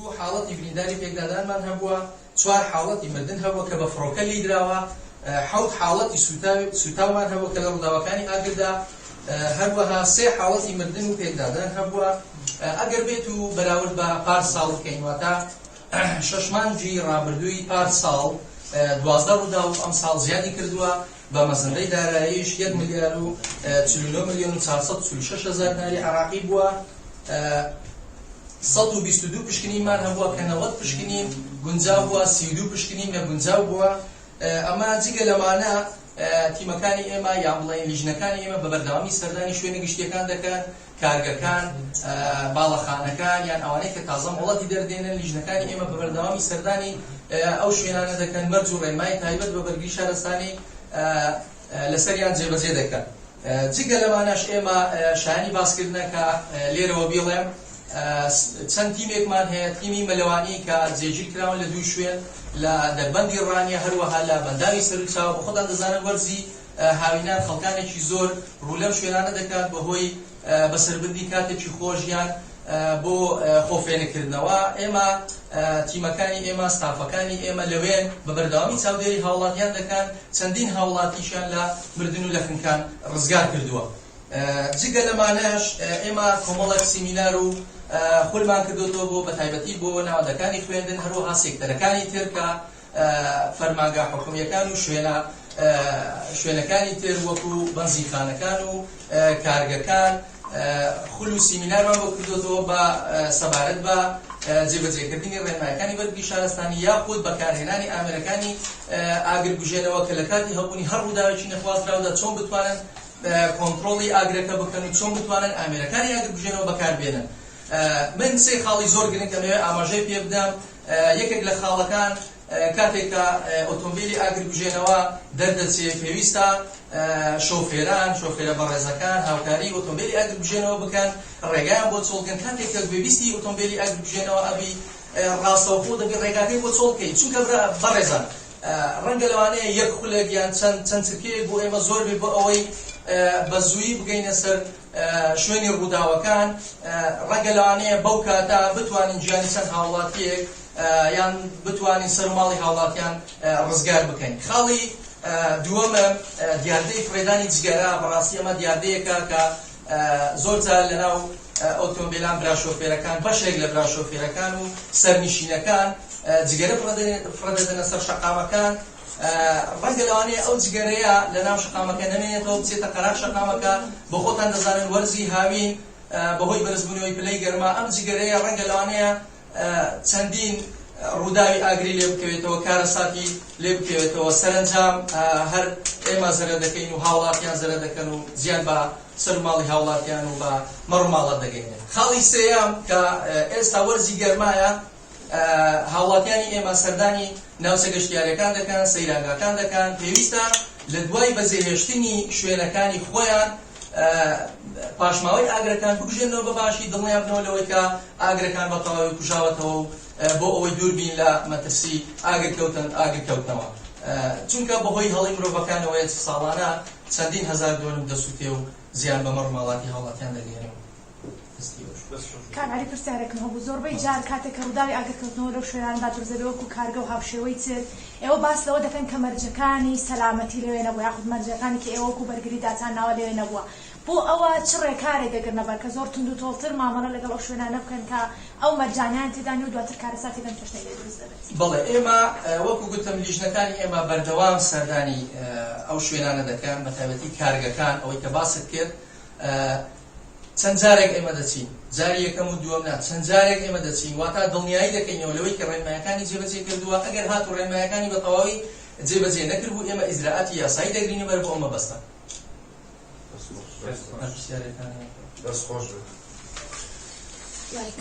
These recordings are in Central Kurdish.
دوو حاڵەتی برینداری پێکدادانمان هەبووە، چوار حاڵەتی مردن هەبووە کە بە فڕۆکە لێیدراوە، حەوت حاڵەتی سووتاومان هەبووە کە لە ڕووداوەکانی ئاگردا، هەروەها سێ حاڵەتی مردن و پێکدادان هەبووە. ئەگەر بێت و بەراورد بە پار ساڵ بکەین، واتە شەش مانگی ڕابردووی پار ساڵ، 12 ڕووداو ئەمساڵ زیادی کردووە، بە مەزندەی داراییش یەک ملیار و 49 ملیۆن و 446 هەزار دیناری عێراقی بووە. 122 پشکنینمان هەبووە کە 90 پشکنین گونجاو بووە، 32 پشکنین نەگونجاو بووە. ئەمە جگە لەمانە تیمەکانی ئێمە یان بڵێین لیژنەکانی ئێمە بە بەردەوامی سەردانی شوێنە گشتیەکان دەکەن، کارگەکان، باڵەخانەکان یان ئەوانەی کە تازە مۆڵەتی دەردێنن، لیژنەکانی ئێمە بە بەردەوامی سەردانی ئەو شوێنانە دەکەن، مەرج و ڕێنمایی تایبەت بە بەرگری شارستانی لەسەریان جێبەجێ دەکەن. جگە لەمانەش ئێمە شایانی باسکردنە کە لێرەوە بیڵێم چەند تیمێکمان هەیە، تیمی مەلەوانی کە جێگیر کراون لە دوو شوێن، لە دەربەندی ڕانیە هەروەها لە بەنداوی سەروچاوە. بەخۆتان دەزانن وەرزی هاوینان خەڵکانێکی زۆر ڕوو لەم شوێنانە دەکات بەهۆی بەسەربردنی کاتێکی خۆش یان بۆ خۆفێنکردنەوە. ئێمە تیمەکانی ئێمە، ستافەکانی ئێمە لەوێن بە بەردەوامی چاودێری هاوڵاتیان دەکەن، چەندین هاوڵاتیشیان لە مردن و لە خنکان ڕزگار کردووە. جگە لەمانەش ئێمە کۆمەڵێک سیمینار و خولمان کردوتەوە بۆ بەتایبەتی بۆ ناوەندەکانی خوێندن، هەروەها سێکتەرەکانی تر کە فەرمانگە حکومییەکان و شوێنە شوێنەکانی تر وەکو بەنزینخانەکان و کارگەکان خول و سیمینارمان بۆ کردوتەوە بە سەبارەت بە جێبەجێکردنی ڕێنمایەکانی بەرگری شارستانی یاخود بەکارهێنانی ئامێرەکانی ئاگرگوژێنەوە کە لە کاتی هەبوونی هەر ڕووداوێکی نەخوازراودا چۆن بتوانن کۆنترۆڵی ئاگرەکە بکەن و چۆن بتوانن ئامێرەکانی ئاگرکوژێنەوە بەکاربێنن. من سێ خاڵی زۆر گرنگ ئەمەوێت ئاماژەی پێ بدەم. یەکێک لە خاڵەکان کاتێک کە ئۆتۆمبیلی ئاگرکوژێنەوە دەردەچێ پێویستە شۆفێران، شۆفێرە بەڕێزەکان هاوکاری ئۆتۆمبیلی ئاگرکوژێنەوە بکەن، ڕێگایان بۆ چۆڵ بکەن. کاتێک کە گوێبیستی ئۆتۆمبیلی ئاگرکوژێنەوە ئەبی ڕاستەوخۆ دەبی ڕێگاکەی بۆ چۆڵ بکەی، چونکە بەڕێزان ڕەنگە لەوانەیە یەک خولەک یان چەند چەند چرکەیەک بۆ ئێمە زۆر بێت بۆ ئەوەی بە زوویی بگەینە سەر شوێنی ڕووداوەکان، ڕەنگە لەوانەیە بەو کاتە بتوانین گیانی چەند هاوڵاتییەک یان بتوانین سەر و ماڵی هاوڵاتیان ڕزگار بکەین. خاڵی دووەمم دیاردەی فڕێدانی جگەرە، بەڕاستی ئەمە دیاردەیەکە کە زۆر جار لەناو ئۆتۆمبیلان برا شۆفێرەکان، بەشێک لە برا شۆفێرەکان و سەرنشینەکان جگەرە فڕێدەدەنە سەر شەقامەکان. ڕەنگە لەوانەیە ئەو جگەرەیە لە ناو شەقامەکە نەمێنێتەوە بچێتە قەراغ شەقامەکە. بۆ خۆتان دەزانن وەرزی هاوین بەهۆی بەرزبوونەوەی پلەی گەرما ئەم جگەرەیە ڕەنگە لەوانەیە چەندین ڕووداوی ئاگری لێ بکەوێتەوە، کارەساتی لێ بکەوێتەوە. سەرەنجام هەر ئێمە زەرەر دەکەین و هاوڵاتیان زەرەر دەکەن و زیان بە سەر و ماڵی هاوڵاتیان و بە مەڕ و ماڵات دەگەیەنێت. خاڵی سێیەم کە ئێستا وەرزی گەرمایە، هاوڵاتیانی ئێمە سەردانی ناوچە گەشتیاریەکان دەکەن، سەیرانگاکان دەکەن، پێویستە لە دوای بەجێهێشتنی شوێنەکانی خۆیان پاشماوەی ئاگرەکان بکوژێنەوە بە باشی، دڵنیا بنەوە لەوەی کە ئاگرەکان بە تەواوی کوژاوەتەوە و بۆ ئەوەی دوور بین لە مەترسی ئاگرکەوتن ئاگرکەوتنەوە، چونکە بەهۆی هەڵەی مرۆڤەکانەوەیە ساڵانە چەندین هەزار دۆنم دەسووتێ و زیان بە مەڕ و ماڵاتی هاوڵاتیان دەگەیەنێ و کاک عەلی پرسیارێکم هەبوو، زۆربەی جار کاتێک کە ڕووداوی ئاگرکەوتنەوە لەو شوێنانەدا دروست دەبێت وەکو کارگە و هاوشێوەی تر، ئێوە باس لەوە دەکەن کە مەرجەکانی سەلامەتی لەوێ نەبووە یاخود مەرجەکانی کە ئێوە وەکو بەرگری داتان ناوە لەوێ نەبووە، بۆ ئەوە چ ڕێکارێک دەگرنە بەر کە زۆر توندوتۆڵتر مامەڵە لەگەڵ ئەو شوێنانە بکەن کە ئەو مەرجانەیان تێدا نیە و دواتر کارەساتی لەم چەشنەی لێ دروست دەبێت؟ بەڵێ ئێمە وەکو گوتم لیژنەکانی ئێمە بەردەوام سەردانی ئەو شوێنانە دەکەن، بەتایبەتی کارگەکان، ئەوەی کە باست کرد چەند جارێک ئێمە دەچین، جاری یەکەم و دووەم نا، چەند جارێک ئێمە دەچین، واتا دڵنیایی دەکەینەوە لەوەی کە ڕێنمایەکانی جێبەجێ کردووە، ئەگەر هاتوو ڕێنمایەکانی بە تەواوی جێبەجێ نەکردبوو، ئێمە ئیجرائاتی یاسایی دەگرینە بەر بۆ ئەم مەبەستە. دەست خۆش بێت.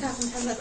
کاک محمد.